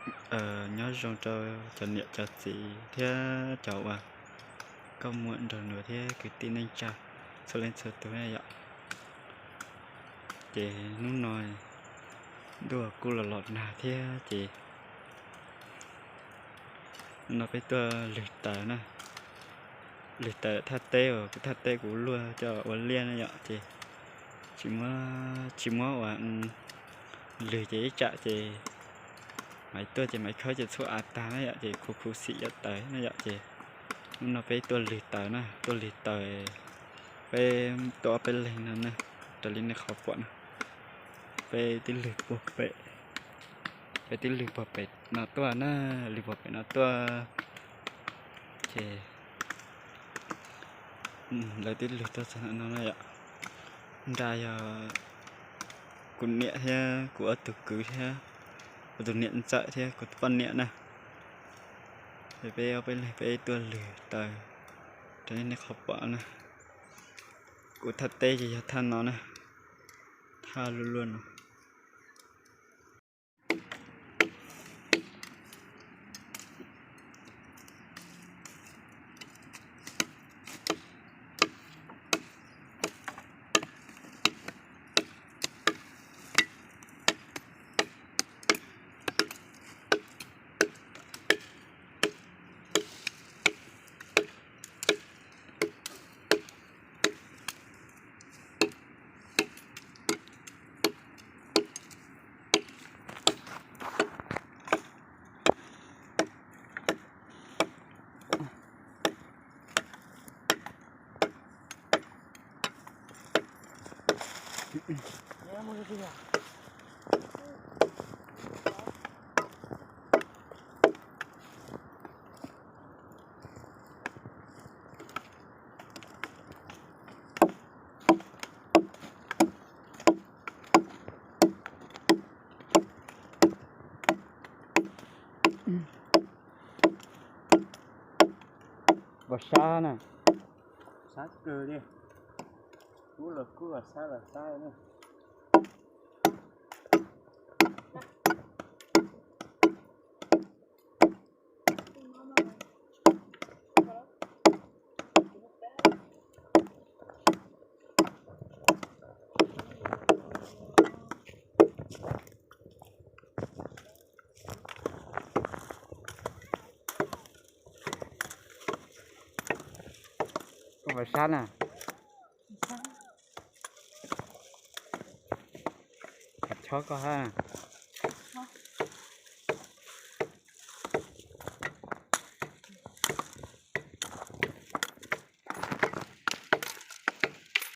Nyob zoo rau cov niam cov txiv thiab cov uas nkauj muam nraug nus thiab kwv tij neej tsa txhua leej txhua tus na yom. Ces hnub no ntuj kuj los los nag thiab ces hnub no peb tuaj lwg taws na. Lwg taws thaj teb uas kuv thaj teb kuv luaj coj ua liaj na yom, ces tsis muab, tsis muab ua lwg ces ib tsam ces maiv tuaj ces maiv khawb ces txhua av tag na yom, ces khuv khuv xim cov taws na yom. Ces hnub no peb tuaj lwg taws na, tuaj lwg taws, peb tuaj ob peb leeg no na, raws li nej qhov pom na. Peb twb lwg puag pem, peb twb lwg puag pem no tuaj na, lwg puag pem no tuaj ces lawv twb lwg tuaj txog no no na yom. Nra yog kuv niam thiab kuv ob tug kwv thiab kuv tus niam ntxawm thiab kuv tus poj niam na. Ces peb ob peb leeg peb tuaj lwg taws raws li nej qhov pom na. Kuv thaj teb ces yog thaj no na, thaj luaj luaj no. Npau sab na, sab kawg li, kub los kub, sab los sab na. Koj puas sab na? Chob koj hab.